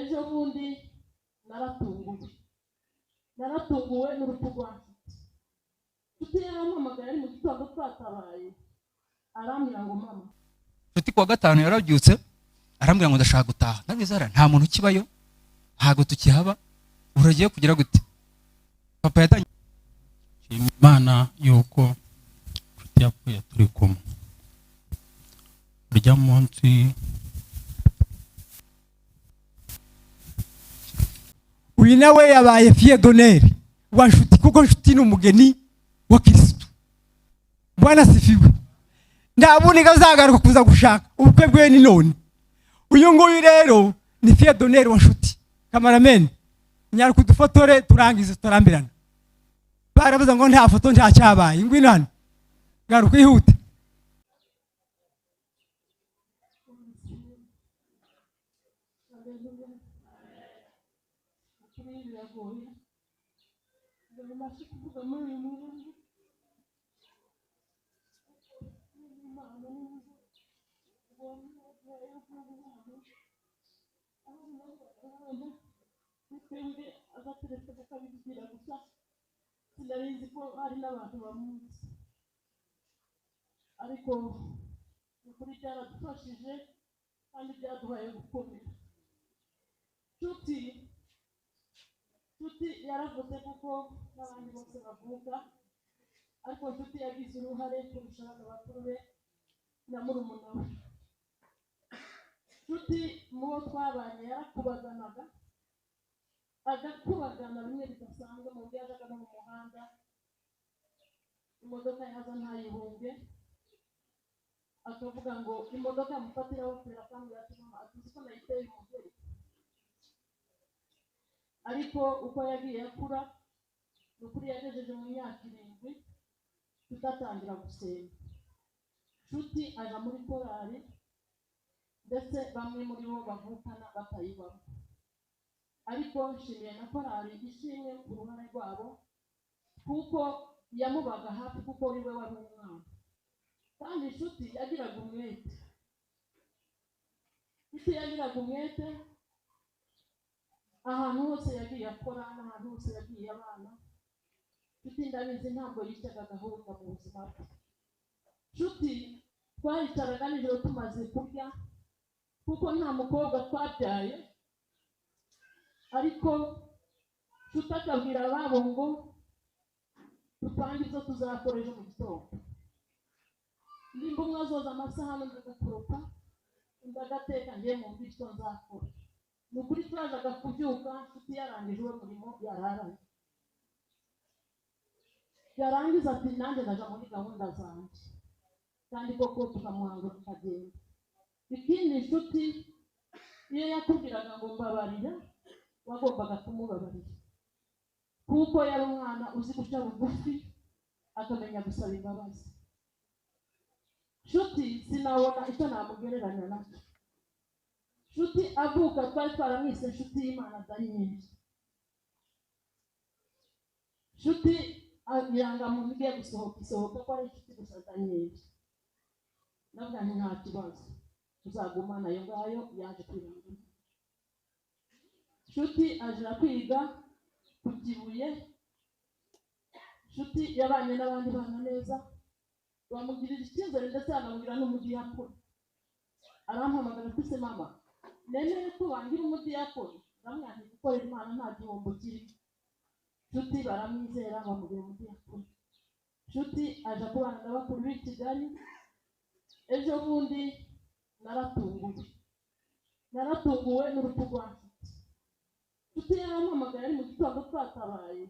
Ejo bundi naratunguwe n'urupfu rwa Nshuti. Nshuti yarampamagaye ari mu gitondo twatabaye, arambwira ngo mama. Nshuti kuwa gatanu yarabyutse arambwira ngo ndashaka gutaha. Ndabizara nta muntu ukibayo, ntago tukihaba, uragiye kugira gute? Papa yatangiye. Nshima Imana yuko Nshuti yapfuye turi kumwe urya munsi. Uyu nawe yabaye fille d'honneur wa Nshuti, kuko Nshuti ni umugeni wa Kirisitu. Bwana sifiwe. Nta bundi azagaruka kuza gushaka ubukwe bwe ni none. Uyu nguyu rero ni fille d'honneur wa Nshuti. Cameraman, nyaruka udufotore turangize tutarambirana. Baravuze ngo nta foto, nta cyabaye. Ngwino hano, garuka ihute. Haleluya. Ukuri biragoye ngo bibashe kuvuga muri uyu mwanya. Imana twebwe agateretse kakabibwira gusa, sinari nzi ko hari n'abantu bamuzi, ariko ni ukuri byaradufashije kandi byaduhaye gukomera. Nshuti yaravuze kuko n'abandi bose bavuka, ariko Nshuti yagize uruhare kurusha abana bakuru be na murumuna we. Nshuti mu bo twabanye yarakubaganaga, agakubagana bimwe bidasanzwe, mu buryo yajyaga no mu muhanda imodoka yaza ntayihunge, akavuga ngo imodoka yamufatiraho feri, akambwira ati mama, atuzi ko nayiteye umugeri. Ariko uko yagiye akura, ni ukuri yagejeje mu myaka 7 tutatangira gusenga, Nshuti aja muri korali, ndetse bamwe muri bo bavukana batayibamo. Ariko nshimiye na korali ishimwe ku ruhare rwabo, kuko yamubaga hafi, kuko ari we wari umwana. Kandi Nshuti yagiraga umwete, Nshuti yagiraga umwete ahantu hose yagiye akora n'ahantu hose yagiye abana. Nshuti ndabizi ntabwo yicaga gahunda mu buzima bwe. Nshuti twayicaraga nijoro tumaze kurya, kuko nta mukobwa twabyaye, ariko Nshuti akabwira ababo ngo dupange ibyo tuzakora ejo mu gitondo. Nimba umwe azoza amasahani, undi agakoropa, undi agateka, ngiye mu mvi icyo nzakora. Ni ukuri twazaga kubyuka Nshuti yarangije uwo murimo yararanye, yarangiza ati nanjye ndaja muri gahunda zanjye, kandi koko tukamuhanga tukagenda. Ikindi, Nshuti iyo yakubwiraga ngo mbabarira, wagombaga kumubabarira, kuko yari umwana uzi guca bugufi, akamenya gusaba imbabazi. Nshuti sinabona icyo namugereranya nacyo. Nshuti avuka twari twaramwise Nshuti y'Imana Daniyeli. Nshuti irangamuntu igiye gusohoka isohoka ko ari Inshuti gusa Daniyeli. Ndavuga nti nta kibazo, tuzagumana ayo ngayo yaje kwirangamo. Nshuti aja kwiga ku Kibuye. Nshuti yabanye n'abandi bana neza, bamugirira icyizere, ndetse anamubwira n'umudiyakoni. Arampamagara ati se mama, nemere ko bangira umudiyakoni? Ndamubwira nti gukorera Imana nta gihombo kirimo. Nshuti baramwizera, bamugira umudiyakoni. Nshuti aja kubana na bakuru b'i Kigali. Ejo bundi naratunguwe n'urupfu rwa Nshuti. Nshuti yarampamagaye ari mu gitondo twatabaye,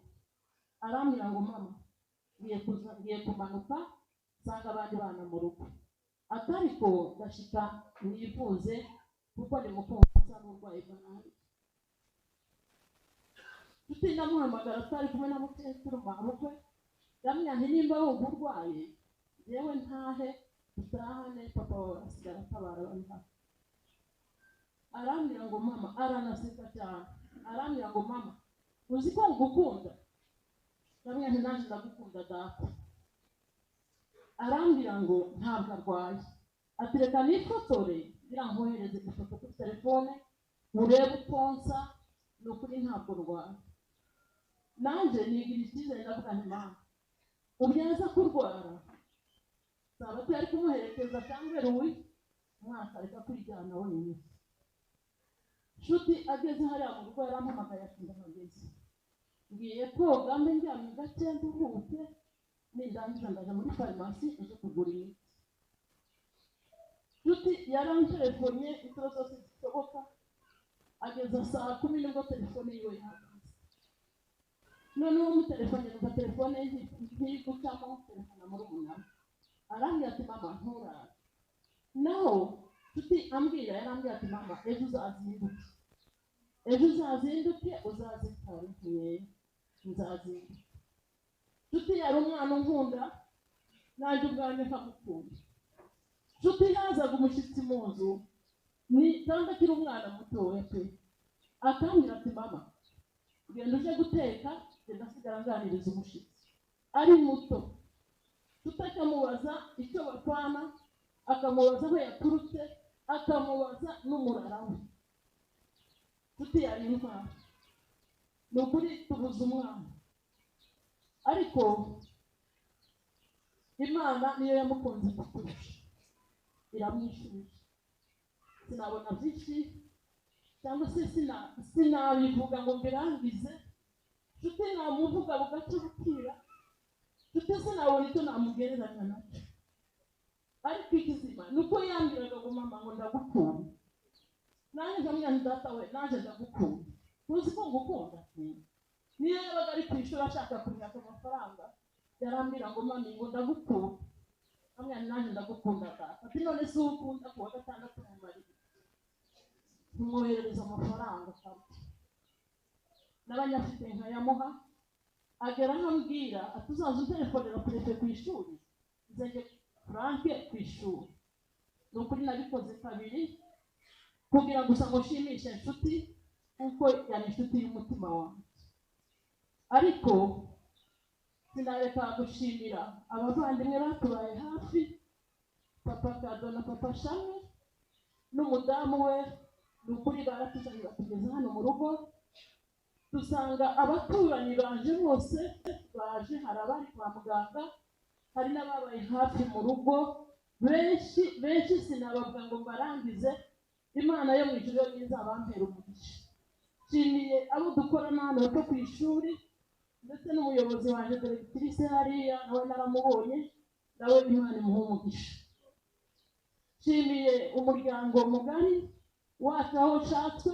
arambwira ngo mama, ngiye kumanuka nsanga abandi bana mu rugo, atariko ndashika nivuze kuko ndi mukumva nsa n'urwaye malariya. Nshuti ndamuhamagara, twari kumwe na mukecuru mabukwe, ndamubwira nti nimba wumva urwaye, yewe ntahe dutahane, papa wawe asigara atabara bari hano. Arambwira ngo mama, aranaseka cyane, arambwira ngo mama, uzi ko ngukunda? Ndamubwira nti nanjye ndagukunda data. Arambwira ngo ntabwo arwaye, ati reka nifotore ngira nkohereze ifoto kuri telefone. Urebe uko nsa, ni ukuri ntabwo ndwara. Nanjye nigira icyizere, ndavuga nti: "Mama, ubyaza kurwara sabato yari kumuherekeza cyangwa ruwi umwana akareka kwijyana wenyine." Nshuti ageze hariya mu rugo yarampamagaye ati: "Ndahageze, ngiye koga, mbe ndyamye gake nduhuke, nindangiza ndaja muri farumasi nje kugura imiti." Nshuti yarantelefonnye inshuro zose zishoboka, ageza saa 10 nibwo telefone yiwe yahagaze. Noneho mutelefone numva telefone ye ntiri gucamo. Telefone murumuna we arambwira ati: "Mama, nturare." Naho Nshuti ambwira, yarambwira ati: "Mama, ejo uzazinduke, ejo uzazinduke, uzaze kare." Nkeya nzazinduka. Nshuti yari umwana unkunda, nanjye ubwanjye nkamukunda. Nshuti yazaga umushyitsi mu nzu ni cyangwa akiri umwana mutoya pe, akambwira ati: "Mama, genda uje guteka, genda asigara nganiriza umushyitsi." Ari muto, Nshuti akamubaza icyo bapfana, akamubaza aho yaturutse, akamubaza n'umurara we. Nshuti yari intwari. Ni ukuri tubuze umwana, ariko Imana niyo yamukunze kukurusha, iramwishyuye. Sinabona byinshi cyangwa se sinabivuga ngo mbirangize. Nshuti namuvuga bugaca bukira. Nshuti sinabona icyo namugereranya nacyo, ariko ikizima ni uko yambwiraga ngo: "Mama," ngo, "ndagukunda." Nanjye nkamubwira nti: "Data we, nanjye ndagukunda, ntuzi ko ngukunda?" Niyo yabaga ari ku ishuri ashaka kunyaka amafaranga, yarambwira ngo: "Mami," ngo, "ndagukunda." Nkamubwira nti: "Nanjye ndagukunda, data." Ati: "None se uwo ukunda ku wa gatandatu mumarira?" Ntumwoherereza amafaranga kabiri n'abanyafite nkayamuha. Agera aho ambwira ati: "Uzaza utelefonera préfet ku ishuri, nzajya Frank ku ishuri." Ni ukuri nabikoze kabiri kugira gusa ngo nshimishe Inshuti, kuko yari inshuti y'umutima wanjye. Ariko sinareka gushimira abavandimwe batubaye hafi, Papa Kado na Papa Shami n'umudamu we. Ni ukuri baratuzanye, batugeza hano mu rugo, dusanga abaturanyi baje bose baje. Hari abari kwa muganga, hari n'ababaye hafi mu rugo, benshi benshi sinabavuga ngo mbarangize. Imana yo mu ijuru yo izabampera umugisha. Nshimiye abo dukorana hano bato ku ishuri, ndetse n'umuyobozi wanjye directrice hariya, nawe naramubonye, nawe Imana imuhe umugisha. Nshimiye umuryango mugari wacu aho nshatswe.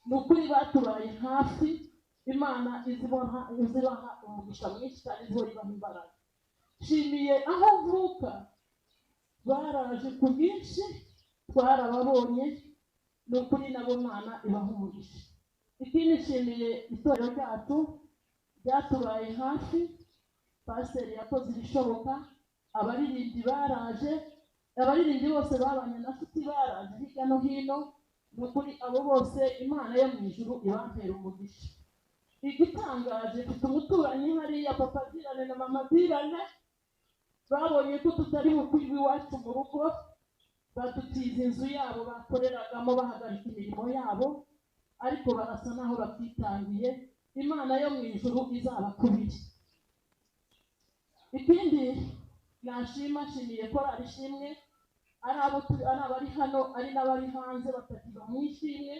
Ni ukuri batubaye hafi, Imana izibaha umugisha mwinshi kandi izihora ibaha imbaraga. Nshimiye aho mvuka, baraje ku bwinshi, twarababonye, ni ukuri nabo Imana ibaha umugisha. Ikindi, nshimiye itorero ryacu ryatubaye hafi. Pasiteri yakoze ibishoboka, abaririmbyi baraje, abaririmbyi bose babanye na Nshuti baraje hirya no hino. Ni ukuri abo bose Imana yo mu ijuru ibampera umugisha. Igitangaje, mfite umuturanyi hariya, Papa Dirane na Mama Dirane, babonye ko tutari bukwirwe iwacu mu rugo, badutiza inzu yabo bakoreragamo, bahagarika imirimo yabo, ariko barasa naho batitangiye. Imana yo mu ijuru izabakubire. Ikindi nashima, nshimiye korali Ishimwe, ari abo ari abari hano, ari n'abari hanze batakiva mu Ishimwe.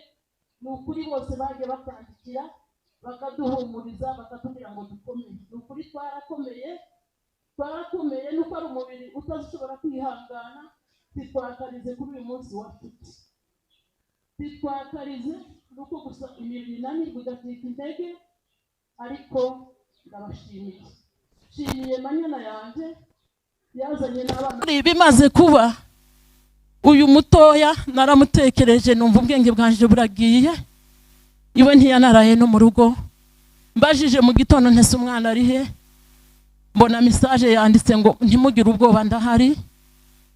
Ni ukuri bose bagiye batandikira, bakaduhumuriza, bakatubwira ngo dukomeye. Ni ukuri twarakomeye, twarakomeye, nuko ari umubiri utazishobora kwihangana. Ntitwakarize kuri uyu munsi wa Nshuti, ntitwakarize, nuko gusa imibiri inanirwa igacika intege. Ariko ndabashimiye, nshimiye manyana yanjye yazanye n'abana. Bimaze kuba, uyu mutoya naramutekereje, numva ubwenge bwanje buragiye. Iwe ntiyanaraye no mu rugo. Mbajije mu gitondo ntese: "Umwana ari he?" Mbona message yanditse ngo: "Ntimugire ubwoba, ndahari."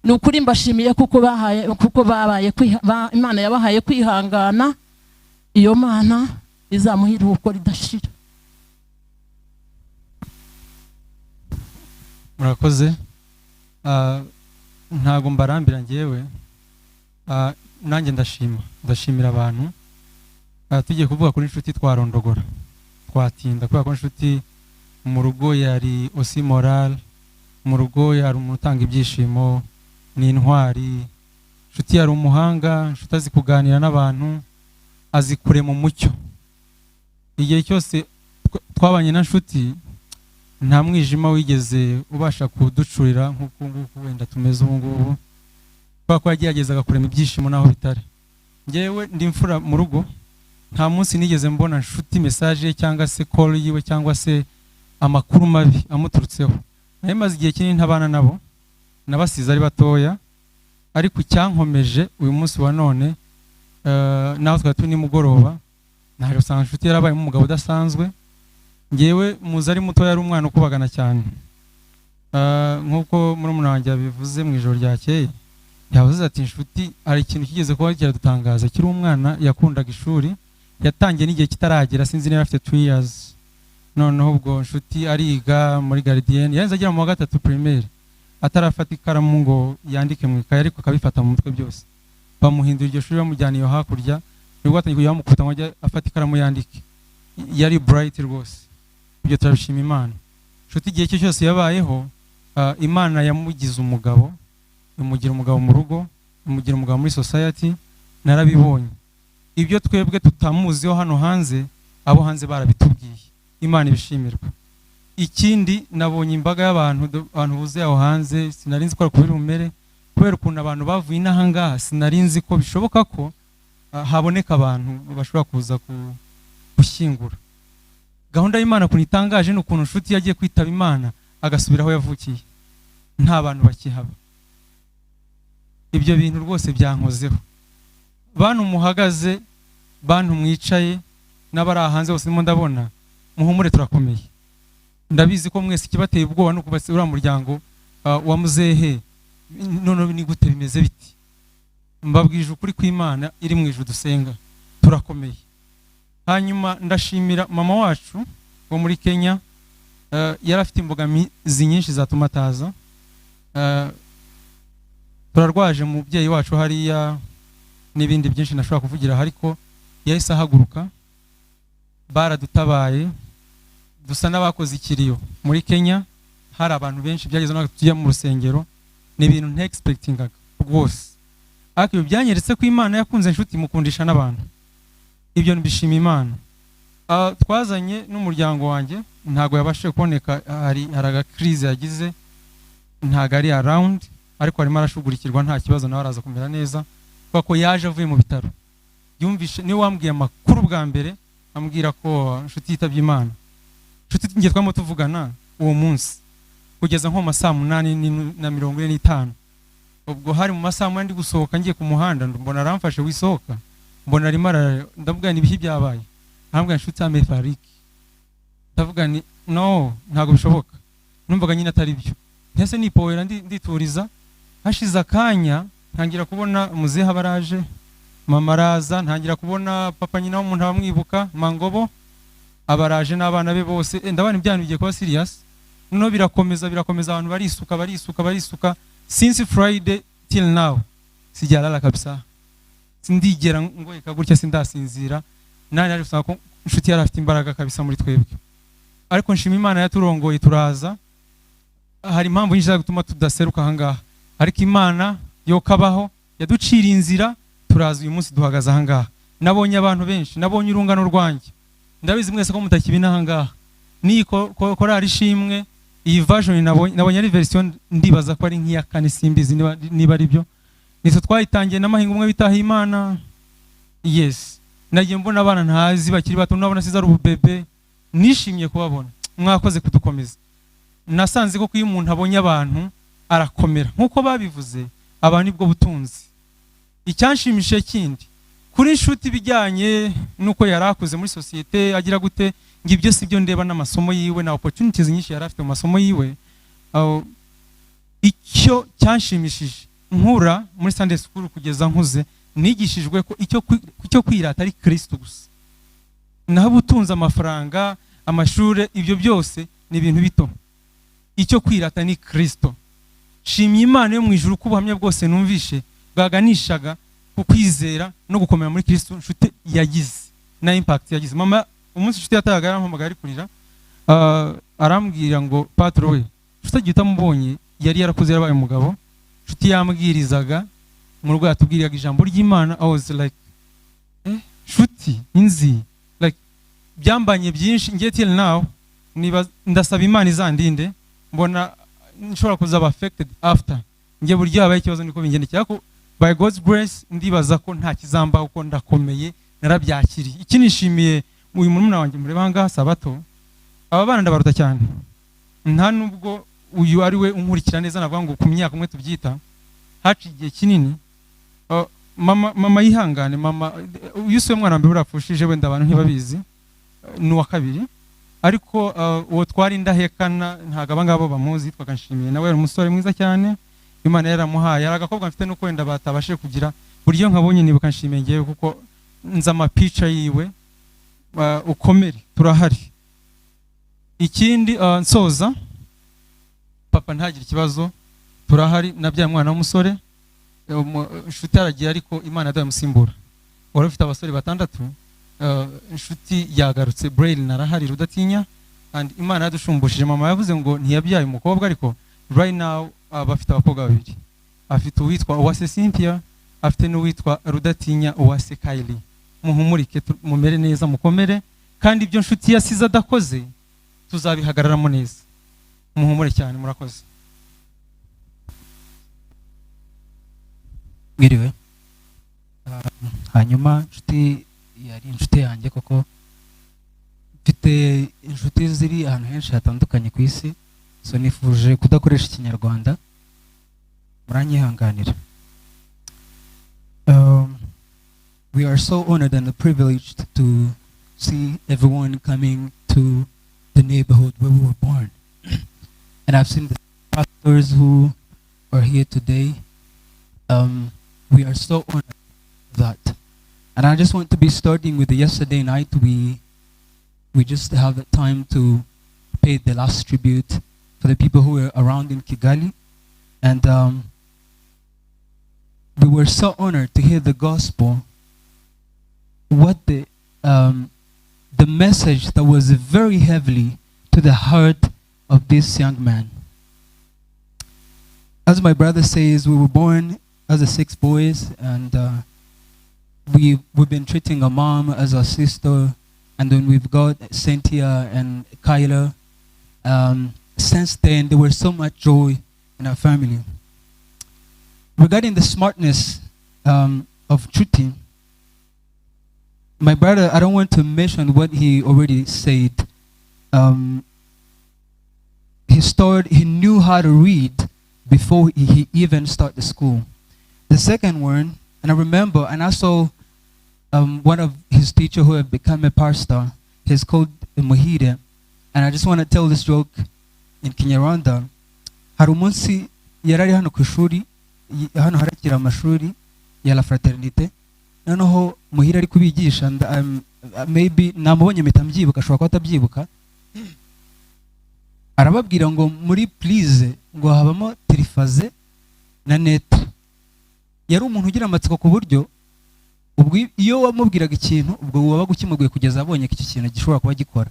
Ni ukuri mbashimiye kuko bahaye, kuko babaye Imana yabahaye kwihangana. Iyo Mana izamuha iruhuko ridashira. Murakoze. Ntabwo mbarambira ngewe. Nanjye ndashima, ndashimira abantu. Tugiye kuvuga kuri Inshuti, twarondogora, twatinda, kubera ko Inshuti mu rugo yari aussi moral, mu rugo yari umuntu utanga ibyishimo, ni intwari. Inshuti yari umuhanga. Inshuti azi kuganira n'abantu, azi kurema umucyo. Igihe cyose twabanye na Nshuti, nta mwijima wigeze ubasha kuducurira nk'uku nguku wenda tumeze ubu ngubu, kubera ko yageragezaga kurema ibyishimo n'aho bitari. Ngewe ndi imfura mu rugo, nta munsi nigeze mbona Nshuti message ye cyangwa se call yiwe cyangwa se amakuru mabi amuturutseho. Nari maze igihe kinini ntabana nabo, nabasize ari batoya, ariko icyankomeje uyu munsi wa none, naho twari turi nimugoroba, naje gusanga Nshuti yarabayemo umugabo udasanzwe. Ngewe muzi ari muto, yari umwana ukubagana cyane. Nk'uko murumuna wanjye yabivuze mu ijoro ryakeye, yavuze ati Inshuti hari ikintu kigeze kuba kiradutangaza. Akiri umwana yakundaga ishuri, yatangiye n'igihe kitaragera, sinzi niba afite 2 years. Noneho ubwo Nshuti ariga muri gardienne, yarenze agera mu wa gatatu primaire atarafata ikaramu ngo yandike mu ikaye, ariko akabifata mu mutwe byose. Bamuhindura iryo shuri, bamujyana iyo hakurya, nibwo batangiye kujya bamukubita ngo ajye afata ikaramu yandike. Yari bright rwose, ibyo turabishima Imana. Nshuti igihe cye cyose yabayeho, Imana yamugize umugabo, imugira umugabo mu rugo, imugira umugabo muri society. Narabibonye, ibyo twebwe tutamuziho hano hanze, abo hanze barabitubwiye. Imana ibishimirwa. Ikindi, nabonye imbaga y'abantu, abantu buzuye aho hanze. Sinari nzi ko ari kubiri bumere, kubera ukuntu abantu bavuye inaha ngaha. Sinari nzi ko bishoboka ko haboneka abantu bashobora kuza gushyingura. Gahunda y'Imana ukuntu itangaje ni ukuntu Inshuti yagiye kwitaba Imana agasubira aho yavukiye, nta bantu bakihaba. Ibyo bintu rwose byankozeho. Bantu muhagaze, bantu mwicaye, n'abari aha hanze bose ndimo ndabona, muhumure, turakomeye. Ndabizi ko mwese ikibateye ubwoba ni ukubatse uriya muryango wa muzehe, none ni gute bimeze biti? Mbabwije ukuri kw'Imana iri mu ijuru dusenga, turakomeye. Hanyuma ndashimira mama wacu wo muri Kenya. Yari afite imbogamizi nyinshi zatuma ataza. Turarwaje umubyeyi wacu hariya n'ibindi byinshi ntashobora kuvugira aha, ariko yahise ahaguruka, baradutabaye, dusa n'abakoze ikiriyo muri Kenya. Hari abantu benshi, byageze n'aho tujya mu rusengero. Ni ibintu ntexpectingaga rwose, ariko ibyo byanyeretse ko Imana yakunze Inshuti, mukundisha n'abantu. Ibyo mbishima Imana. Twazanye n'umuryango wanjye, ntabwo yabashije kuboneka, hari agakirize yagize, ntabwo ari around, ariko arimo arashugurikirwa, nta kibazo, nawe araza kumera neza, kubera ko yaje avuye mu bitaro. Yumvishe, niwe wambwiye amakuru bwa mbere, ambwira ko Inshuti yitabye Imana. Inshuti ngiye twamo tuvugana uwo munsi kugeza nko mu ma saa 8 na 45. Ubwo hari mu ma saa 8, ndi gusohoka ngiye ku muhanda, mbona aramfashe, wisohoka, mbona arimo ararira. Ndavuga ni ibiki byabaye? Arambwira Inshuti amefariki. Ndavuga ni no, ntabwo bishoboka. Numvaga nyine atari byo, ntese nipowera, ndituriza. Hashize akanya ntangira kubona muzehe abaraje, mama araza, ntangira kubona papa nyina w'umuntu abamwibuka Mangobo abaraje n'abana be bose. Ndabona ibyantu bigiye kuba serious. Noneho birakomeza, birakomeza, abantu barisuka, barisuka, barisuka. Since Friday till now sijalala kabisa, sindigera ngoyeka gutya, sindasinzira. Nani ari gusanga ko Inshuti yari afite imbaraga kabisa muri twebwe, ariko nshima Imana yaturongoye turaza. Hari impamvu nyinshi gutuma tudaseruka ahangaha, ariko Imana yo kabaho yaduciriye inzira, turaza. Uyu munsi duhagaze ahangaha, nabonye abantu benshi, nabonye urungano rwanjye. Ndabizi mwese ko mutakibina ahangaha. N'iyi korali ishimwe, iyi version nabonye ari version, ndibaza ko ari nk'iya kane, simbizi niba ari byo. Nitwe twayitangiye n'amahinga umwe bitaha Imana. Yes, nagiye mbona abana ntazi bakiri bato, nabona size ari ububebe, nishimiye kubabona. Mwakoze kudukomeza. Nasanze ko iyo umuntu abonye abantu arakomera, nk'uko babivuze, abantu nibwo butunzi. Icyanshimishije kindi kuri Inshuti, bijyanye n'uko yari akuze muri sosiyete, agira gute, ngo ibyo si byo ndeba n'amasomo yiwe na opportunities nyinshi yari afite mu masomo yiwe. Aho, icyo cyanshimishije, nkura muri Sunday school kugeza nkuze, nigishijwe ko icyo kwirata ari Kristo gusa, naho ubutunzi, amafaranga, amashuri, ibyo byose ni ibintu bito. Icyo kwirata ni Kristo. Shimye Imana yo mu ijuru ko ubuhamya bwose numvishe bwaganishaga ku kwizera no gukomera muri Kristo Nshuti yagize. Na impact yagize mama, umunsi Inshuti yatahaga yarampamagaye ari kurira, arambwira ngo: "Patro we, Inshuti agiye utamubonye, yari yarakuze, yarabaye umugabo. Inshuti yambwirizaga mu rugo, yatubwiraga ijambo ry'Imana." I was like, "Eh, Nshuti inzi." Like, byambanye byinshi. Ngiye till now niba ndasaba Imana izandinde, mbona nshobora kuzaba affected after. Njye buryo habaye ikibazo niko bingendekera, ariko by God's grace ndibaza ko nta kizambaho kuko ndakomeye, narabyakiriye. Iki nishimiye, uyu murumuna wanjye mureba aha ngaha, Sabato, aba bana ndabaruta cyane. Nta nubwo uyu ari we unkurikira neza, navuga ngo ku myaka umwe tubyita haciye igihe kinini. Mama yihangane. Mama, uyu si we mwana wa mbere urapfushije, wenda abantu ntibabizi, ni uwa kabiri. Ariko uwo twari indahekana, ntabwo aba ngabo bamuzi, yitwaga Nshimiye, nawe yari umusore mwiza cyane, Imana yaramuhaye. Hari agakobwa mfite nuko wenda batabashije kugira buryo nkabonye nibuka Nshimiye ngewe, kuko nzi amapica yiwe. Ukomere, turahari. Ikindi, nsoza, papa ntagire ikibazo, turahari. Nabyaye umwana w'umusore. Inshuti aragiye, ariko Imana yaduhaye umusimbura wari ufite abasore batandatu. Inshuti yagarutse, Braille narahari, Rudatinya, and Imana yadusumbushije. Mama yavuze ngo ntiyabyaye umukobwa, ariko right now bafite abakobwa babiri. Afite uwitwa Uwase Cynthia, afite n'uwitwa Rudatinya Uwase Kylie. Muhumurike, mumere neza, mukomere, kandi ibyo Nshuti yasize adakoze tuzabihagararamo neza. Muhumure cyane, murakoze. Mwiriwe. Hanyuma Inshuti yari inshuti yanjye koko. Mfite inshuti ziri ahantu henshi hatandukanye ku isi, so nifuje kudakoresha Ikinyarwanda, muranyihanganira. We are so honored and privileged to see everyone coming to the neighborhood where we were born, and I've seen the pastors who are here today. We are so honored for that. And I just want to be starting with the yesterday night. We just have the time to pay the last tribute for the people who were around in Kigali. And we were so honored to hear the gospel, what the message that was very heavily to the heart of this young man. As my brother says, we were born as the six boys, and we've been treating our mom as our sister, and then we've got Cynthia and Kyla. Since then, there was so much joy in our family. Regarding the smartness of Nshuti, my brother, I don't want to mention what he already said. He knew how to read before he even started the school. The second one, and I remember, and I saw one of his teacher who had become a pastor. He's called Muhire, and I just want to tell this joke in Kinyarwanda. Hari umunsi yari ari hano ku ishuri, hano harakira amashuri ya La Fraternité, noneho Muhire ari kubigisha. Maybe namubonye mpita mbyibuka, ashobora kuba atabyibuka. Arababwira ngo muri prise ngo habamo triphasé na neutre. Yari umuntu ugira amatsiko, ku buryo ubwo iyo wamubwiraga ikintu, ubwo wabaga ukimubwiye kugeza abonye ko icyo kintu gishobora kuba gikora.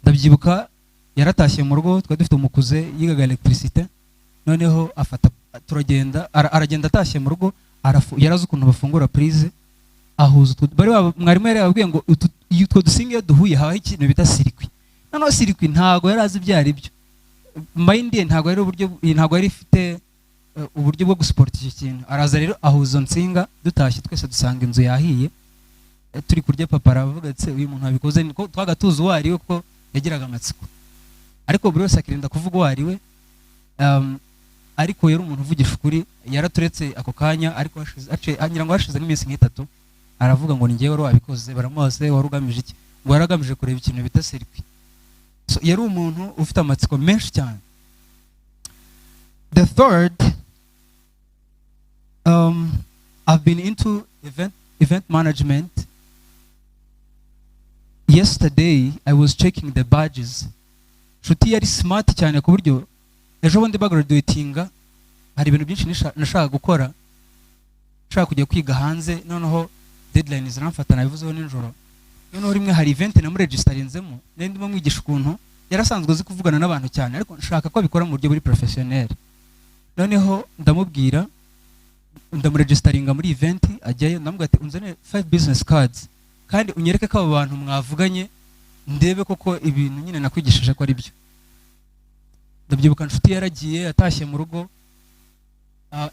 Ndabyibuka yaratashye mu rugo, twari dufite umukuze yigaga electricité, noneho afata turagenda, aragenda atashye mu rugo, yarazi ukuntu bafungura prise, ahuza utwo bari mwarimu yari yababwiye ngo iyo utwo dusinga iyo duhuye habaho ikintu bita circuit. Noneho circuit ntago yari azi ibyo ari byo, mind ye ntago yari uburyo, ntago yari ifite uburyo bwo gusuporta icyo kintu. Araza rero ahuza izo nsinga, dutashye twese dusanga inzu yahiye. Turi kurya, papa aravuga ati: "Uyu muntu wabikoze niko twaga tuzi uwo ari we," kuko yagiraga amatsiko, ariko buri wese akirinda kuvuga uwo ari we. Ariko yari umuntu uvugisha ukuri, yaraturetse ako kanya, ariko ngira ngo hashize nk'iminsi nk'itatu aravuga ngo ni njyewe wari wabikoze. Baramubaza: "Wari ugamije iki?" Ngo yari agamije kureba ikintu bita circuit. So, yari umuntu ufite amatsiko menshi cyane. The third, I've been into event management. Yesterday I was checking the badges. Nshuti yari smart cyane, ku buryo ejo bundi bagraduatinga hari ibintu byinshi nashakaga gukora, nshaka kujya kwiga hanze, noneho deadline ziramfata, nabivuzeho nijoro. Noneho rimwe hari event namuregistarinzemo, nari ndimo mwigisha ukuntu yarasanzwe azi kuvugana n'abantu cyane, ariko nshaka ko abikora mu buryo buri professionnel. Noneho ndamubwira, ndamuregistaringa muri event, ajyayo, ndamubwira ati: "Unzanire five business cards kandi unyereke ko abo bantu mwavuganye, ndebe koko ibintu nyine nakwigishije ko ari byo." Ndabyibuka inshuti yaragiye, atashye mu rugo,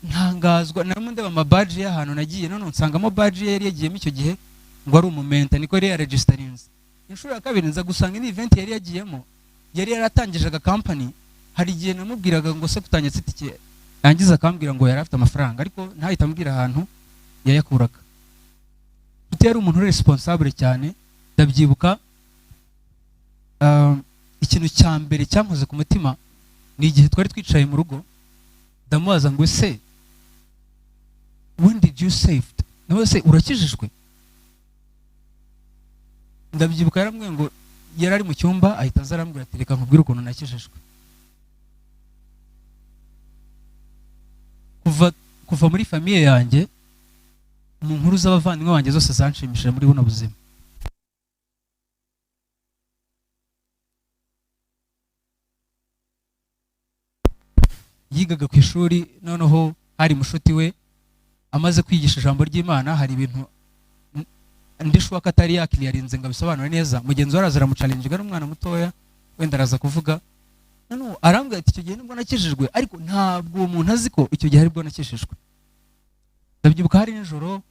ntangazwa narimo ndeba amabaji y'ahantu nagiye, none nsangamo badge ye yari yagiyemo icyo gihe ngo ari umumentor, niko yari yaregistarinze. Inshuro ya kabiri nza gusanga indi event yari yagiyemo, yari yaratangije agakampani. Hari igihe namubwiraga ngo: "Se kutanyatse itike?" Yangiza akambwira ngo yari afite amafaranga, ariko ntahita ambwira ahantu yayakuraga. Nshuti yari umuntu uri responsable cyane. Ndabyibuka, ikintu cya mbere cyankoze ku mutima ni igihe twari twicaye mu rugo, ndamubaza ngo: "Ese when did you saved?" Nawe se urakijijwe? Ndabyibuka yarambwiye ngo yari ari mu cyumba, ahita aza arambwira ati: "Reka nkubwire ukuntu nakijijwe." Kuva muri famille yanjye, mu nkuru z'abavandimwe banjye zose zanshimishije muri buno buzima, yigaga ku ishuri, noneho hari mushuti we amaze kwigisha ijambo ry'Imana, hari ibintu ndishuwa ko atari yakiriyarinze ngo abisobanure neza. Mugenzi we araza aramuchallenginga, ari umwana mutoya wenda, araza kuvuga, noneho arambwira ati: "Icyo gihe nibwo nakijijwe, ariko ntabwo uwo muntu azi ko icyo gihe aribwo nakijijwe." Ndabyibuka hari nijoro,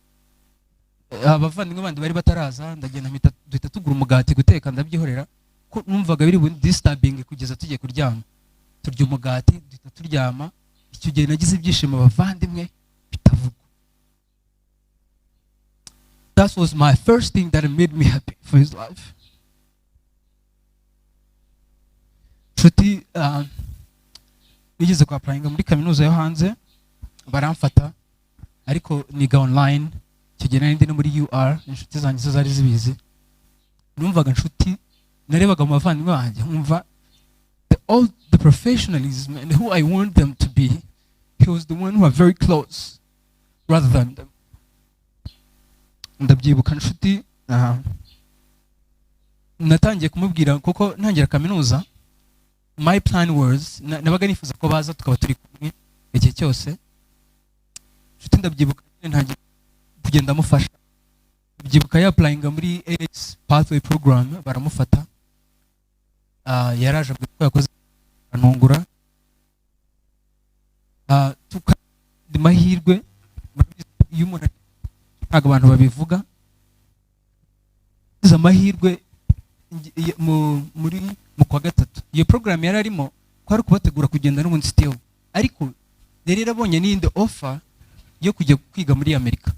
abavandimwe bandi bari bataraza, ndagenda mpita duhita tugura umugati guteka, ndabyihorera ko numvaga biri disturbing kugeza tugiye kuryama. Turya umugati, duhita turyama. Icyo gihe nagize ibyishimo, abavandimwe, bitavugwa. That was my first thing that made me happy for his life. Nshuti nigeze kwa applyinga muri kaminuza yo hanze baramfata, ariko niga online. Icyo gihe nari ndi no muri UR, inshuti zanjye zo zari zibizi. Numvaga nshuti, narebaga mu bavandimwe banjye nkumva all the professionalism and who I want them to be, he was the one who are very close rather than them. Ndabyibuka nshuti, natangiye kumubwira kuko ntangira kaminuza my plan was nabaga nifuza ko baza tukaba turi kumwe igihe cyose. Nshuti ndabyibuka nyine ntangiye kugenda amufasha. Ndabyibuka yapplyinga muri AS Pathway Program baramufata. Yaraje ambwira ko yakoze, anungura mahirwe iyo umuntu, ntabwo abantu babivuga, agize amahirwe muri mu kwa gatatu iyo program yari arimo kwari kubategura kugenda n'ubundi still, ariko yari yarabonye n'iyindi offer yo kujya kwiga muri Amerika.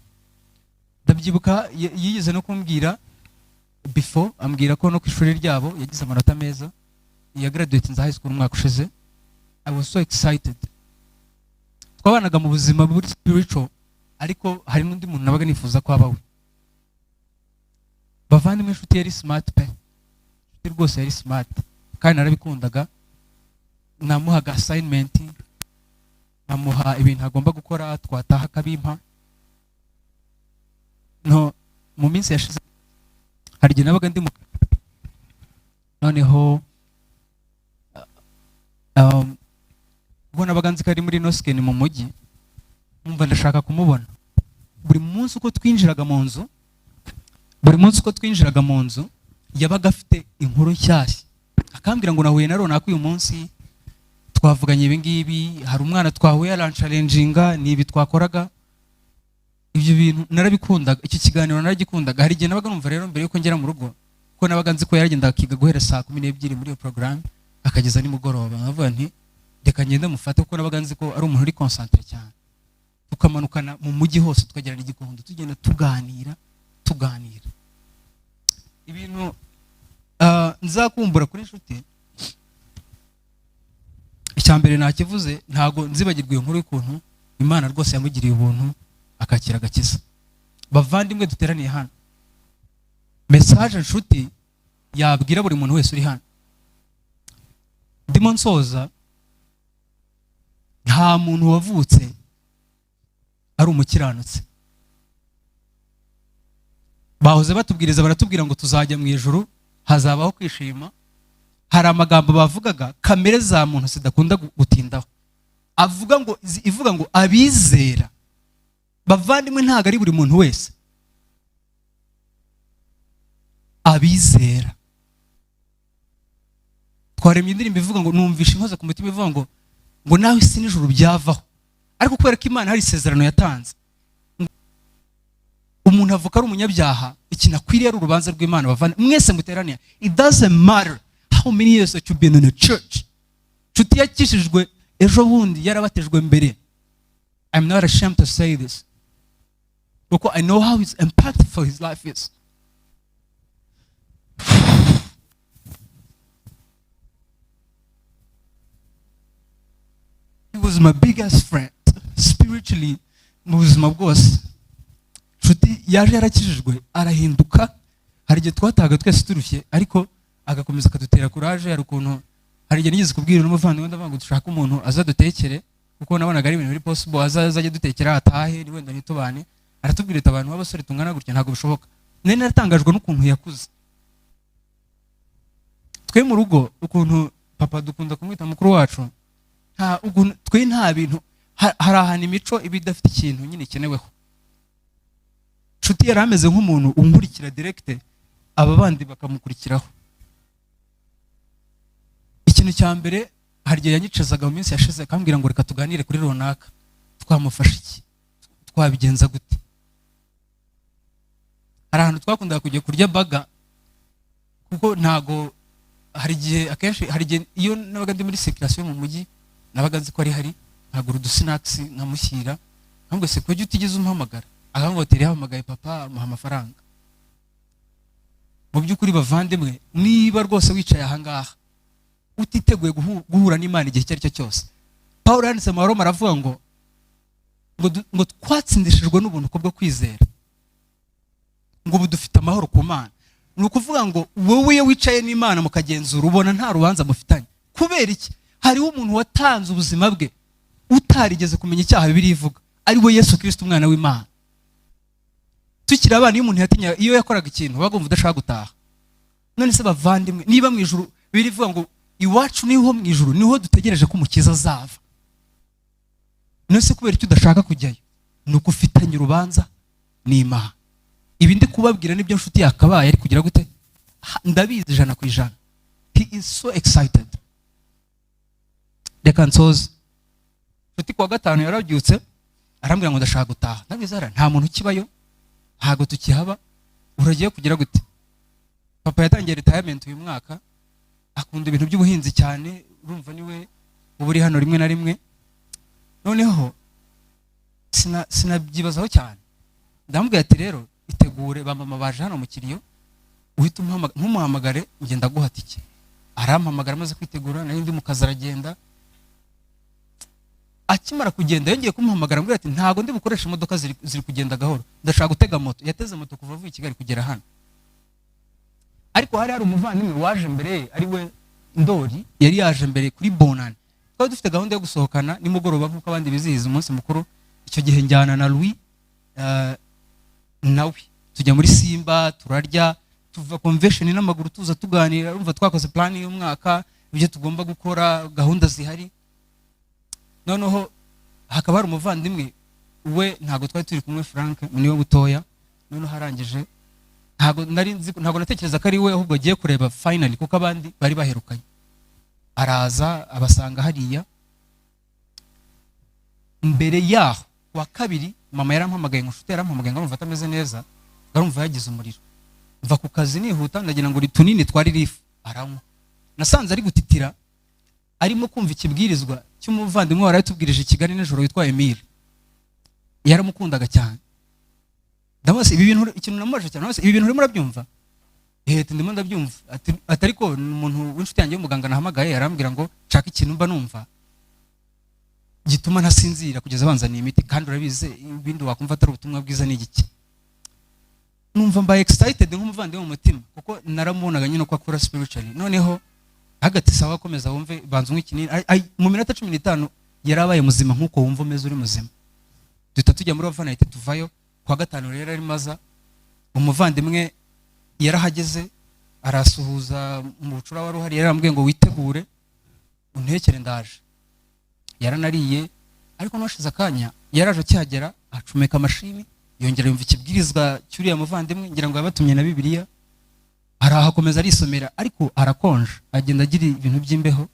Ndabyibuka yigeze no kumbwira before, ambwira ko no ku ishuri ryabo yagize amanota meza, ya graduate high school umwaka ushize. I was so excited. Twabanaga mu buzima buri spiritual, ariko hari n'undi muntu nabaga nifuza ko aba we. Bavandimwe, inshuti yari smart pe, inshuti rwose yari smart kandi narabikundaga. Namuhaga assignment, nkamuha ibintu agomba gukora, twataha akabimpa. No mu minsi yashize hari igihe nabaga ndi mu, noneho ubwo nabaga nzi ko ari muri Nosikeni mu mujyi, nkumva ndashaka kumubona. Buri munsi uko twinjiraga mu nzu, buri munsi uko twinjiraga mu nzu, yabaga afite inkuru nshyashya, akambwira ngo: "Nahuye na runaka uyu munsi, twavuganye ibi ngibi, hari umwana twahuye aranchallenginga, ni ibi twakoraga." Ibyo bintu narabikundaga, icyo kiganiro naragikundaga. Hari igihe nabaga numva rero mbere yuko ngera mu rugo, kuko nabaga nzi ko yaragenda akiga guhera saa 12 muri iyo porogaramu akageza nimugoroba, nkavuga nti: "Reka ngende mufate," kuko nabaga nzi ko ari umuntu uri concentré cyane. Tukamanukana mu mujyi hose, tukagerana igikondo, tugenda tuganira tuganira ibintu. Nzakumbura kuri inshuti, icya mbere nakivuze, ntabwo nzibagirwa iyo nkuru y'ukuntu Imana rwose yamugiriye ubuntu akakira agakiza. Bavandimwe duteraniye hano, message nshuti yabwira buri muntu wese uri hano, ndimo nsoza: nta muntu wavutse ari umukiranutsi. Bahoze batubwiriza, baratubwira ngo tuzajya mu ijuru, hazabaho kwishima. Hari amagambo bavugaga kamere za muntu zidakunda gutindaho, avuga ngo, ivuga ngo abizera. Bavandimwe, ntabwo ari buri muntu wese abizera. Twaremye indirimbo ivuga ngo, numvishe inkoze ku mutima, ivuga ngo nawe isi n'ijuru byavaho, ariko kubera ko Imana hari isezerano yatanze, umuntu avuka ari umunyabyaha, ikintu akwiriye ari urubanza rw'Imana. Bavana mwese muteraniye, it doesn't matter how many years that you've been in a church. Nshuti yakishijwe ejo bundi, yarabatijwe mbere. I'm not ashamed to say this kuko I know how his impactful his life is. He was my biggest friend spiritually mu buzima bwose. Nshuti yaje yarakijijwe, arahinduka. Hari igihe twatahaga twese turushye, ariko agakomeza akadutera courage. Hari ukuntu, hari igihe nigeze kubwira n'umuvandimwe, ndavuga ngo dushake umuntu azadutekere, kuko nabonaga ari ibintu biri possible, azajya adutekera atahe, wenda ntitubane. Aratubwira ati abantu b'abasore tungana gutya ntabwo bishoboka. Nari naratangajwe n'ukuntu yakuze. Twe mu rugo, ukuntu papa dukunda kumwita mukuru wacu, nta ukuntu twe nta bintu, hari ahantu imico iba idafite ikintu nyine ikeneweho. Nshuti yari ameze nk'umuntu unkurikira direct, aba bandi bakamukurikiraho. Ikintu cya mbere, hari igihe yanyicazaga mu minsi yashize akambwira ngo reka tuganire kuri runaka, twamufasha iki, twabigenza gute. Hari ahantu twakundaga kujya kurya burger, kuko ntago, hari igihe, akenshi hari igihe iyo nabaga ndi muri circulation mu mujyi, nabaga nzi ko ari hari, nkagura udusnacks nkamushyira, nkamubwira se kuki utigeze umpamagara, akambwira ati yahamagaye papa amuha amafaranga. Mu by'ukuri bavandimwe, niba rwose wicaye ahangaha utiteguye guhura n'Imana igihe icyo ari cyo cyose, Paul yanditse mu Baroma aravuga ngo twatsindishijwe n'ubuntu kubwo kwizera, ngo ubu dufite amahoro ku Mana. Ni ukuvuga ngo wowe iyo wicaye n'Imana mukagenzura, ubona nta rubanza mufitanye. Kubera iki? Hariho umuntu watanze ubuzima bwe utarigeze kumenya icyaha, Bibiliya ivuga, ari we Yesu Kirisito, umwana w'Imana. Tukiri abana, iyo umuntu yatinyaga, iyo yakoraga ikintu, wabaga wumva udashaka gutaha. None se bavandimwe, niba mu ijuru Bibiliya ivuga ngo iwacu niho mu ijuru, niho dutegereje ko umukiza azava, none se kubera icyo udashaka kujyayo? Ni uko ufitanye urubanza n'Imana. Ibi ndi kubabwira nibyo nshuti yakabaye ari kugira gute. Ndabizi 100%, he is so excited. Reka nsoze. Nshuti kuwa gatanu yarabyutse arambwira ngo ndashaka gutaha. Ndabizi hariya nta muntu ukibayo, ntabwo tukihaba, uragiye kugira gute? Papa yatangiye retirement uyu mwaka, akunda ibintu by'ubuhinzi cyane, urumva niwe uba uri hano rimwe na rimwe. Noneho sinabyibazaho cyane, ndamubwira ati rero itegure, ba mama baje hano mu kiriyo, uhita ntumuhamagare, ngenda ndaguha tike. Arampamagara amaze kwitegura, nari ndi mu kazi, aragenda. Akimara kugenda yongeye kumuhamagara, ambwira ati ntabwo ndi bukoreshe imodoka, ziri kugenda gahoro, ndashaka gutega moto. Yateze moto kuva avuye i Kigali kugera hano. Ariko hari umuvandimwe waje mbere ye, ari we Ndori, yari yaje mbere kuri Bonane. Twari dufite gahunda yo gusohokana nimugoroba nk'uko abandi bizihiza umunsi mukuru. Icyo gihe njyana na Louis, nawe tujya muri Simba turarya, tuva convention n'amaguru tuza tuganira. Urumva twakoze plan y'umwaka, ibyo tugomba gukora, gahunda zihari. Noneho hakaba hari umuvandimwe we ntabwo twari turi kumwe, Frank niwe butoya. Noneho arangije, ntabwo nari nzi, ntabwo natekereza ko ari we, ahubwo agiye kureba finally kuko abandi bari baherukanye. Araza abasanga hariya. Mbere yaho wa kabiri mama yarampamagaye ngo nshuti yarampamagaye, ngo arumva atameze neza, ngo arumva yagize umuriro. Mva ku kazi nihuta, ndagira ngo tunini twari rifu aranywa. Nasanze ari gutitira, arimo kumva ikibwirizwa cy'umuvandimwe wari tubwirije i Kigali nijoro witwa Emile. Yaramukundaga cyane. Ndamubaza ibi bintu, ikintu namubajije cyane, ndamubaza ibi bintu urimo urabyumva? Ati ndimo ndabyumva. Ati ariko ni umuntu w'inshuti yanjye w'umuganga nahamagaye, arambwira ngo nshaka ikintu mba numva gituma ntasinzira kugeza banzaniye imiti, kandi urabizi ibindi wakumva atari ubutumwa bwiza ni igiki. Numva mbaye excited nk'umuvandimwe mu mutima, kuko naramubonaga nyine uko akura spiritually. Noneho hagati sawa, akomeza wumve, banza unywe ikinini. Mu minota 15 yarabaye muzima nk'uko wumva umeze uri muzima. Duhita tujya muri overnight, tuvayo kuwa gatanu. Rero arimo aza Umuvandimwe yarahageze, arasuhuza mu bucura wari uhari, yarambwiye ngo witegure untekere ndaje. Yaranariye, ariko n'uwashize akanya yaraje, akihagera acomeka mashini, yongera yumva ikibwirizwa cy'uriya muvandimwe, ngira ngo yabatumye na Bibiliya, arahakomeza arisomera, ariko arakonja, agenda agira ibintu by'imbeho.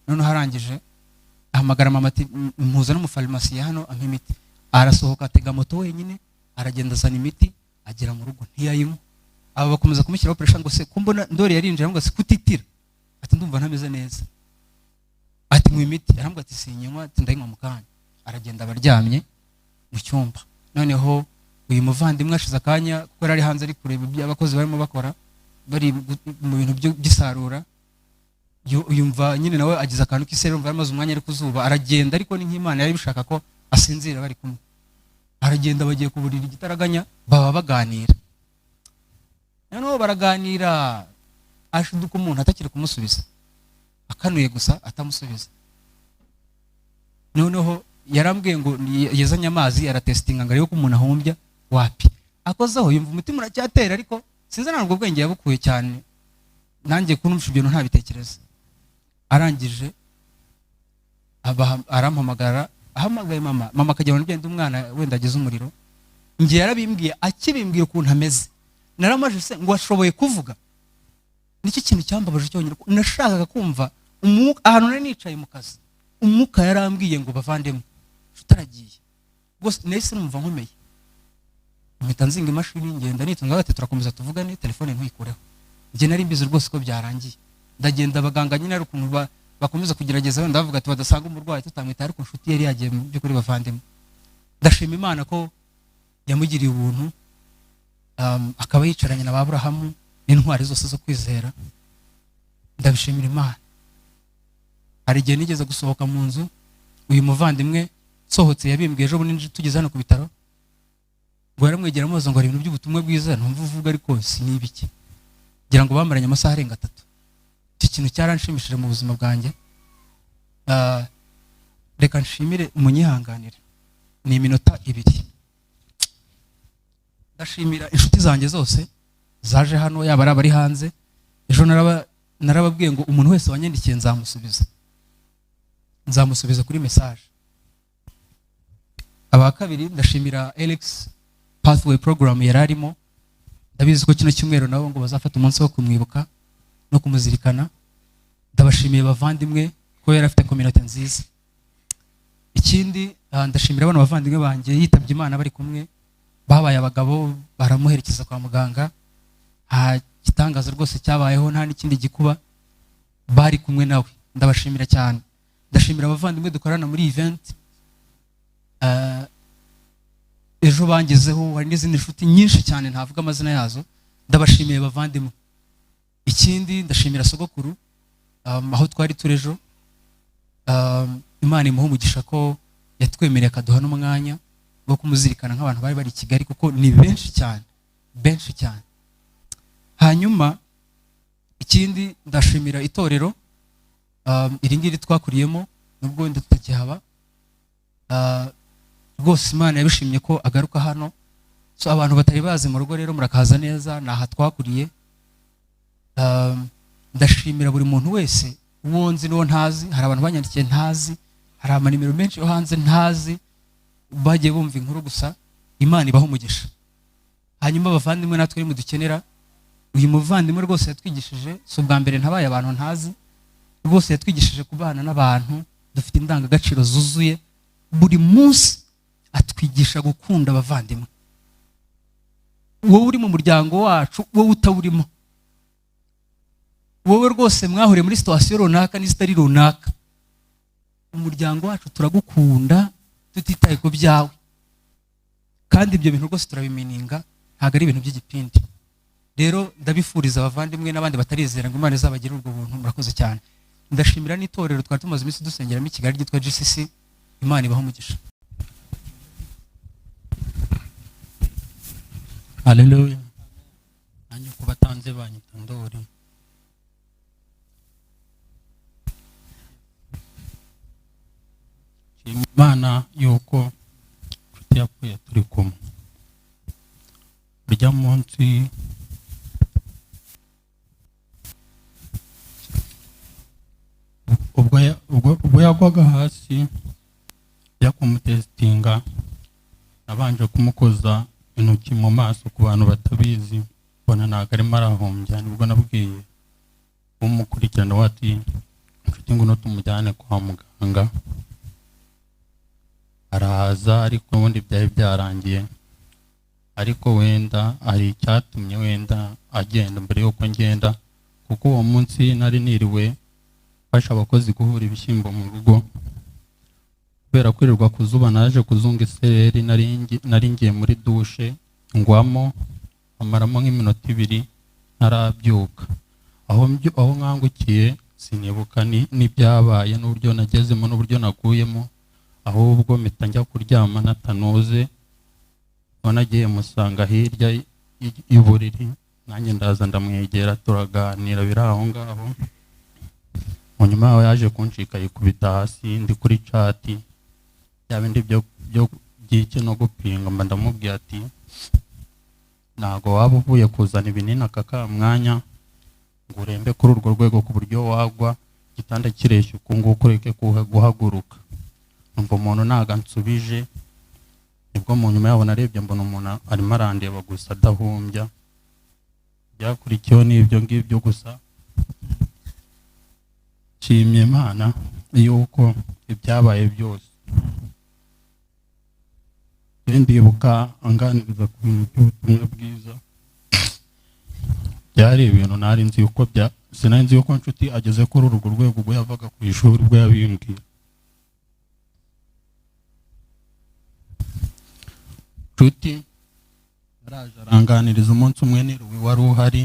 Noneho arangije ahamagara mama ati mpuza n'umufarumasiye hano ampa imiti. Arasohoka, atega moto wenyine, aragenda azana imiti, agera mu rugo ntiyayinywa. Aba bakomeza kumushyiraho pressure ngo se kumbona Ndori yarinjira ngo se kutitira, ati ndumva ntameze neza, ati nywa imiti, arambwira ati sinywa, ati ndayinywa mu kanya. Aragenda abaryamye mu cyumba. Noneho uyu muvandimwe ashize akanya, kuko yari ari hanze ari kureba ibyo abakozi barimo bakora, bari mu bintu by'isarura, yumva nyine nawe agize akantu k'isereri, yumva yamaze umwanya ari ku zuba, aragenda, ariko ni nk'Imana yari bishaka ko asinzira bari kumwe. Aragenda, bagiye ku buriri igitaraganya, baba baganira. Noneho baraganira, ashiduka umuntu atakiri kumusubiza, akanuye gusa atamusubiza. Noneho yarambwiye ngo yazanye amazi, aratesitinga ngo arebe ko umuntu ahumbya, wapi, akozeho yumva umutima uracyatera, ariko sinzi ntabwo ubwenge yabukuye cyane, nanjye kunumva ibyo bintu ntabitekereza. Arangije arampamagara, ahamagaye mama, mama akajya ngo ndi umwana wenda agize umuriro. Njye yarabimbwiye, akibimbwiye ukuntu ameze naramaje se ngo ashoboye kuvuga. Nicyo kintu cyambabaje cyonyine, nashakaga kumva umwuka ahantu nari nicaye mu kazi. Umwuka yarambwiye ngo bavandemwe, tutaragiye rwose, nahise numva nkomeye, mpita nzinga imashini, ngenda nitonze, ati turakomeza tuvugane, telefone ntuyikureho. Njye nari mbizi rwose ko byarangiye. Ndagenda, abaganga nyine ari ukuntu bakomeza kugerageza, wenda bavuga ati badasanga umurwayi tutamwitaye, ariko inshuti yari yagiye mu by'ukuri. Bavandimwe, ndashima Imana ko yamugiriye ubuntu, akaba yicaranye na ba Aburahamu n'intwari zose zo kwizera. Ndabishimira Imana. Hari igihe nigeze gusohoka mu nzu, uyu muvandimwe nsohotse yabimbwiye ejo bundi tugeze hano ku bitaro, ngo yaramwegera amubaza ngo hari ibintu by'ubutumwa bwiza ntumva uvuga, ariko si n'ibiki, ngira ngo bamaranye amasaha arenga 3. Icyo kintu cyaranshimishije mu buzima bwanjye. Reka nshimire, munyihanganire ni iminota 2. Ndashimira inshuti zanjye zose zaje hano, yaba ari abari hanze. Ejo narababwiye ngo umuntu wese wanyandikiye nzamusubiza, nzamusubiza kuri message. Aba kabiri, ndashimira Alex Pathway Program yari arimo. Ndabizi ko kino cyumweru nabo ngo bazafata umunsi wo kumwibuka no kumuzirikana. Ndabashimiye bavandimwe ko yari afite community nziza. Ikindi, ndashimira bano bavandimwe banjye yitabye Imana bari kumwe, babaye abagabo baramuherekeza kwa muganga, nta gitangaza rwose cyabayeho, nta n'ikindi gikuba, bari kumwe nawe, ndabashimira cyane. Ndashimira abavandimwe dukorana muri event, ejo bangezeho, hari n'izindi nshuti nyinshi cyane ntavuga amazina yazo, ndabashimiye bavandimwe. Ikindi, ndashimira sogokuru, aho twari turi ejo, Imana imuha umugisha ko yatwemereye akaduha n'umwanya wo kumuzirikana nk'abantu bari bari i Kigali, kuko ni benshi cyane, benshi cyane. Hanyuma ikindi, ndashimira itorero, iri ngiri twakuriyemo, nubwo wenda tutakihaba. Rwose Imana yabishimye ko agaruka hano. So abantu batari bazi mu rugo rero, murakaza neza, ni aha twakuriye. Ndashimira buri muntu wese, uwo nzi n'uwo ntazi. Hari abantu banyandikiye ntazi, hari amanimero menshi yo hanze ntazi, bagiye bumva inkuru gusa. Imana ibaha umugisha. Hanyuma abavandimwe natwe mudukenera, uyu muvandimwe rwose yatwigishije, si ubwa mbere ntabaye abantu ntazi, rwose yatwigishije kubana n'abantu dufite indangagaciro zuzuye. Buri munsi atwigisha gukunda abavandimwe, wowe uri mu muryango wacu, wowe utawurimo, wowe rwose mwahuriye muri situation runaka n'izitari runaka, umuryango wacu turagukunda tutitaye ku byawe. Kandi ibyo bintu rwose turabimininga, ntabwo ari ibintu by'igipindi. Rero ndabifuriza abavandimwe n'abandi batarizera ngo Imana izabagire ubwo buntu. Murakoze cyane. Ndashimira n'itorero twari tumaze iminsi dusengeramo i Kigali ryitwa GCC. Imana ibahe umugisha. Haleluya. Nanjye uko batanze banyita Ndori. Nshima Imana yuko inshuti yapfuye turi kumwe. Urya munsi ubwo yagwaga hasi njya kumutesitinga, nabanje kumukoza intoki mu maso ku bantu batabizi, mbona ntabwo arimo arahumbya. Nibwo nabwiye umukurikirana we ati inshuti ngwino tumujyane kwa muganga. Araza, ariko ubundi byari byarangiye, ariko wenda hari icyatumye wenda agenda mbere y'uko ngenda, kuko uwo munsi nari niriwe mfasha abakozi guhura ibishyimbo mu rugo. Kubera kwirirwa ku zuba naje kuzunga isereri, nari ngiye muri dushe ngwamo, amaramo nk'iminota ibiri ntarabyuka. Aho nkangukiye sinibuka n'ibyabaye n'uburyo nagezemo n'uburyo naguyemo, ahubwo mpita njya kuryama natanoze. Aho nagiye musanga hirya y'uburiri, nanjye ndaza ndamwegera turaganira biri aho ngaho. Nyuma yaho yaje kuncika yikubita hasi ndi kuri cati, bya bindi byo by'iki no gupinga. Mba ndamubwiye ati ntago waba uvuye kuzana ibinini aka ka mwanya ngo urembe kuri urwo rwego ku buryo wagwa igitanda kireshya uku nguku ureke guhaguruka. Numva umuntu ntago ansubije. Nibwo mu nyuma yaho narebye mbona umuntu arimo arandeba gusa adahumbya. Byakurikiyeho n'ibyo ngibyo gusa. Nshimye Imana yuko ibyabaye byose. Ndibuka anganiriza ku bintu by'ubutumwa bwiza, byari ibintu nari nzi yuko bya sinari nzi yuko Nshuti ageze kuri urwo rwego ubwo yavaga ku ishuri, ubwo yabimbwiye. Nshuti yaraje aranganiriza umunsi umwe, ni Ruwi wari uhari,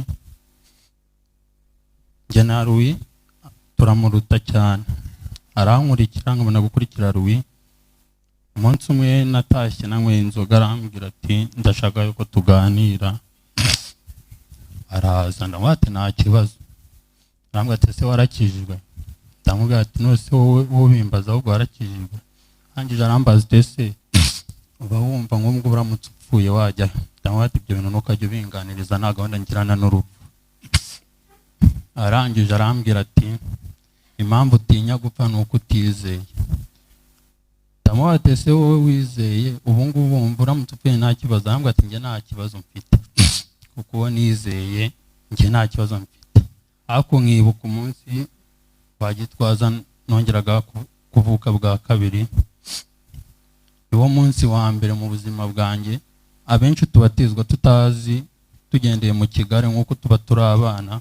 njye na Ruwi turamuruta cyane, arankurikira nkabona gukurikira Ruwi. Umunsi umwe natashye nanyweye inzoga, arambwira ati ndashaka yuko tuganira. Araza ndamubwira ati nta kibazo. Arambwira ati ese warakijijwe? Ndamubwira ati none se wowe ubimbaza ahubwo warakijijwe? Arangije arambaza ati ese uba wumva nk'ubwo uramutse upfuye wajya? Ndamubwira ati ibyo bintu ntukajya ubinganiriza, nta gahunda ngirana n'urupfu. Arangije arambwira ati impamvu utinya gupfa ni uko utizeye. Ndamubwira ati ese wowe wizeye ubu ngubu wumva uramutse upfuye nta kibazo? Arambwira ati njye nta kibazo mfite, kuko uwo nizeye njye nta kibazo mfite. Ariko nkibuka umunsi wa Gitwaza nongeraga kuvuka bwa kabiri, niwo munsi wa mbere mu buzima bwanjye. Abenshi tubatizwa tutazi, tugendeye mu kigare nk'uko tuba turi abana,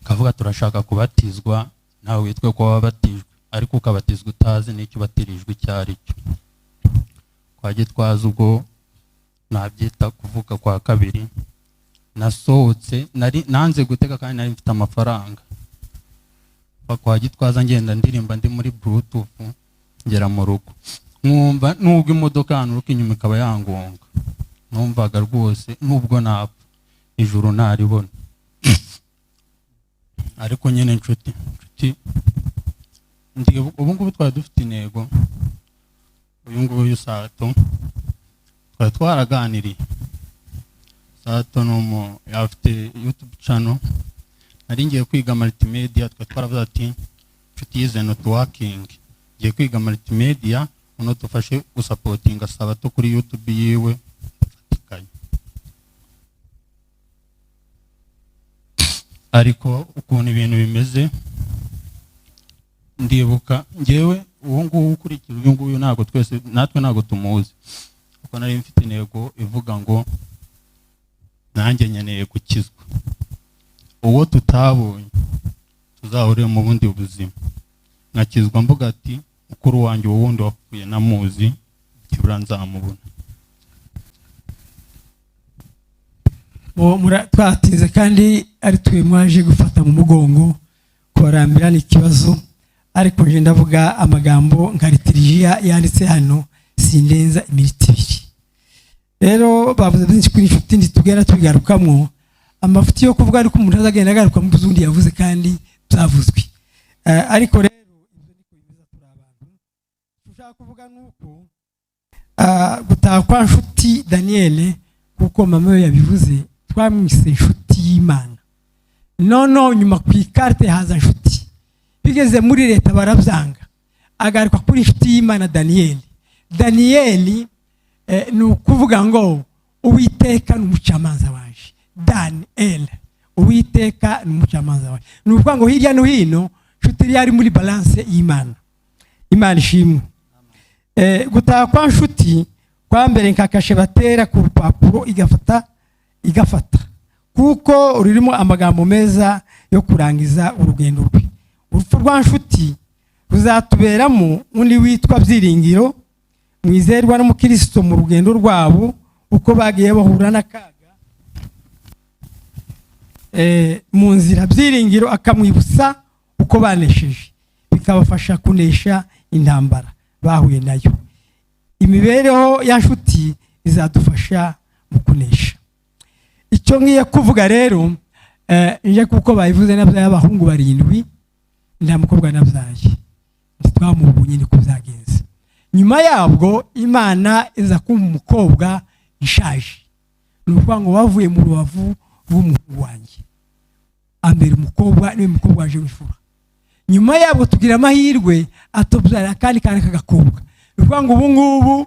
kavuga turashaka kubatizwa, nawe witwe ko wabatijwe, ariko ukabatizwa utazi n'icyo ubatirijwe icyo ari cyo. Kwa Gitwaza ubwo nabyita kuvuka kwa kabiri, nasohotse nari nanze gutega kandi nari mfite amafaranga. Kwa Gitwaza ngenda ndirimba ndi muri Bluetooth ngera mu rugo, nkumva nubwo imodoka yanturuka inyuma ikaba yangonga, numvaga rwose nubwo napfa ijuru ntaribona. Ariko nyine nshuti ubu ngubu twari dufite intego. Uyu nguyu Sato twari twaraganiriye. Sato ni afite YouTube channel, nari ngiye kwiga multimedia, twari twaravuze ati nshuti yize networking, ngiye kwiga multimedia uno tufashe gusapotinga Sabato kuri YouTube yiwe fatikanye. Ariko ukuntu ibintu bimeze, ndibuka ngewe uwo nguwo ukurikira uyu nguyu ntabwo twese natwe ntabwo tumuzi, kuko nari mfite intego ivuga ngo nanjye nkeneye gukizwa, uwo tutabonye tuzahurire mu bundi buzima. Nkakizwa mvuga ati mukuru wanjye uwo wundi wapfuye namuzi, byibura nzamubona. Twatinze kandi ari twe mwaje gufata mu mugongo kubarambira ni ikibazo, ariko nje ndavuga amagambo nka litirijiya yanditse hano, sindenza iminota ibiri. Rero bavuze byinshi kuri inshuti, ntitugenda tubigarukamo. Amafuti yo kuvuga ariko umuntu azagenda agaruka mu zundi yavuze kandi byavuzwe. Ariko rero ibyo niko bimeze, turi abantu. Ushaka kuvuga nuko gutaha kwa Nshuti Daniel Kuko mama we yabivuze, twamwise Inshuti y'Imana. Noneho nyuma ku ikarite haza Nshuti, bigeze muri leta barabyanga, agaruka kuri Inshuti y'Imana Daniyeli. Daniyeli ni ukuvuga ngo Uwiteka ni umucamanza waje. Daniel, Uwiteka ni umucamanza waje. Ni ukuvuga ngo hirya no hino Nshuti yari muri balance y'Imana. Imana ishimwe. Gutaha kwa Nshuti kwa mbere nka kashe batera ku rupapuro igafata igafata, kuko rurimo amagambo meza yo kurangiza urugendo rwe. Urupfu rwa Nshuti ruzatuberamo undi witwa Byiringiro, Mwizerwa n'Umukristo mu rugendo rwabo, uko bagiye bahura n'akaga mu nzira. Byiringiro akamwibutsa uko banesheje, bikabafasha kunesha intambara bahuye nayo. Imibereho ya Nshuti izadufasha mu kunesha. Icyo ngiye kuvuga rero, nje kuko babivuze, nabyaye abahungu barindwi, nta mukobwa nabyaye. Ntitwamubonye, niko byagenze. Nyuma yabwo Imana iza kumpa umukobwa ishaje, ni ukuvuga ngo wavuye mu rubavu rw'umuhungu wanjye, ambera umukobwa, niwe mukobwa waje w'imfura. Nyuma yabwo tugira amahirwe atubyara akandi kana k'agakobwa. Ni ukuvuga ngo ubu ngubu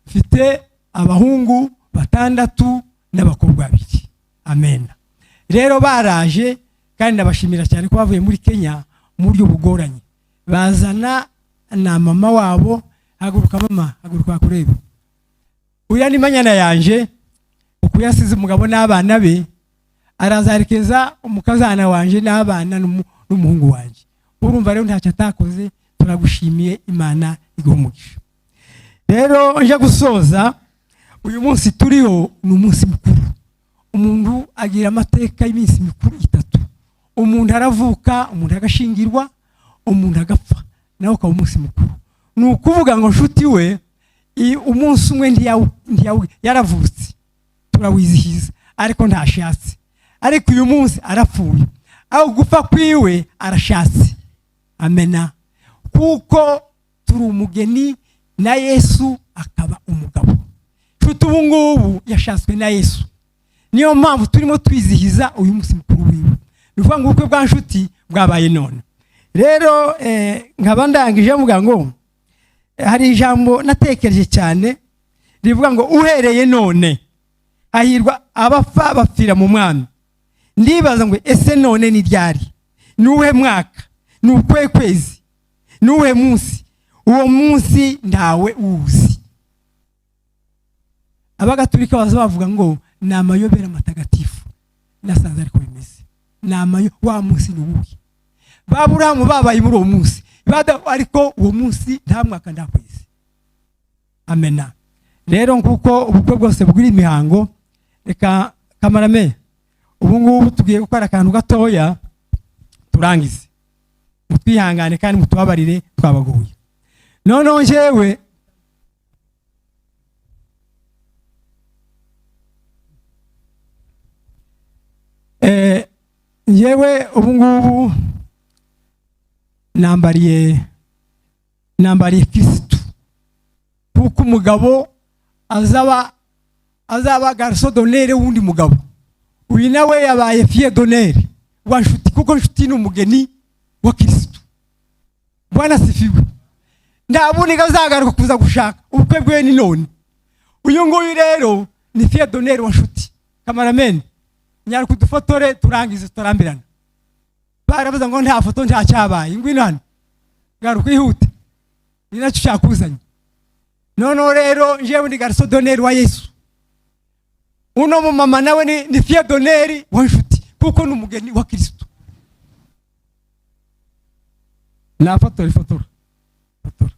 mfite abahungu batandatu n'abakobwa babiri. Amen. Rero baraje, kandi ndabashimira cyane ko bavuye muri Kenya mu buryo bugoranye, bazana na mama wabo. Haguruka mama, haguruka kurebe. Uriya ni manyana yanje, uko yasize umugabo n'abana be, arazarekeza umukazana wanje n'abana n'umuhungu wanje. Urumva rero ntacyo atakoze. Turagushimiye, Imana iguhe umugisha. Rero nje gusoza, uyu munsi turiho ni umunsi mukuru. Umuntu agira amateka y'iminsi mikuru itatu: umuntu aravuka, umuntu agashingirwa, umuntu agapfa, nawe ukaba umunsi mukuru. Ni ukuvuga ngo Nshuti we umunsi umwe yaravutse turawizihiza, ariko ntashatse. Ariko uyu munsi arapfuye, aho gupfa kwiwe arashatse. Amena. Kuko turi umugeni na Yesu akaba umugabo. Nshuti ubu ngubu yashatswe na Yesu, niyo mpamvu turimo twizihiza uyu munsi mukuru wiwe. Ni ukuvuga ngo ubukwe bwa Nshuti bwabaye none. Rero nkaba ndangije mvuga ngo hari ijambo natekereje cyane rivuga ngo uhereye none hahirwa abapfa bapfira mu Mwami. Ndibaza ngo ese none ni ryari? Ni uwuhe mwaka? Ni ukuhe kwezi? Ni uwuhe munsi? Uwo munsi ntawe uwuzi. Abagatulika baza bavuga ngo ni amayobera matagatifu. Nasanze ariko bimeze. Ni amayo, wa munsi ni uwuhe? Baburahamu babaye muri uwo munsi, ariko uwo munsi nta mwaka nta kwezi. Amena. Rero nkuko ubukwe bwose bw'iri imihango, reka kamarame ubu ngubu tugiye gukora akantu gatoya turangize. Mutwihangane kandi mutubabarire twabaguye. Noneho njyewe ubu ngubu nambariye Kristo, kuko umugabo azaba garçon d'honneur w'undi mugabo. Uyu nawe yabaye fille d'honneur wa Nshuti, kuko Nshuti ni umugeni wa Kristo. Bwana sifiwe. Nta bundi azagaruka kuza gushaka, ubukwe bwe ni none. Uyu nguyu rero ni fille d'honneur wa Nshuti. Cameraman, nyaruka udufotore turangize tutarambirana. Baravuze ngo nta foto nta cyabaye. Ngwino hano, garuka ihute, ni nacyo cyakuzanye. Noneho rero njyewe ndi garçon d'honneur wa Yesu. Uno mu mama nawe ni fille d'honneur wa Nshuti, kuko ni umugeni wa Kristo. Nafotora ifotora fotora.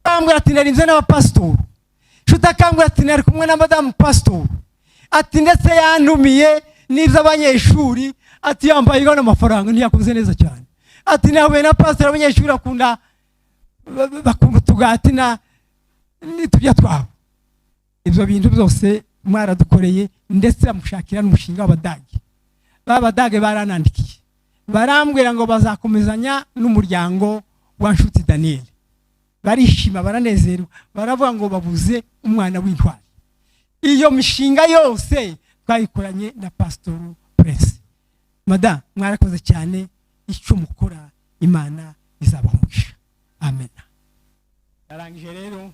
Akambwira ati narinze n'abapasitori. Nshuti akambwira ati nari kumwe na madamu pasitori. Ati ndetse yantumiye n'iby'abanyeshuri, ati yambaye igana amafaranga, ntiyakoze neza cyane. Ati nahuye na pasiteri, abanyeshuri bakunda bakunda utugati na n'uturya twabo. Ibyo bintu byose mwaradukoreye, ndetse bamushakira n'umushinga w'Abadage. B'Abadage baranandikiye, barambwira ngo bazakomezanya n'umuryango wa Nshuti Daniel. Barishima, baranezerwa, baravuga ngo babuze umwana w'intwari. Iyo mishinga yose twayikoranye na Pasitori Prince. Madamu, mwarakoze cyane, icyo mukora Imana izabaha umugisha. Amen. Yarangije rero.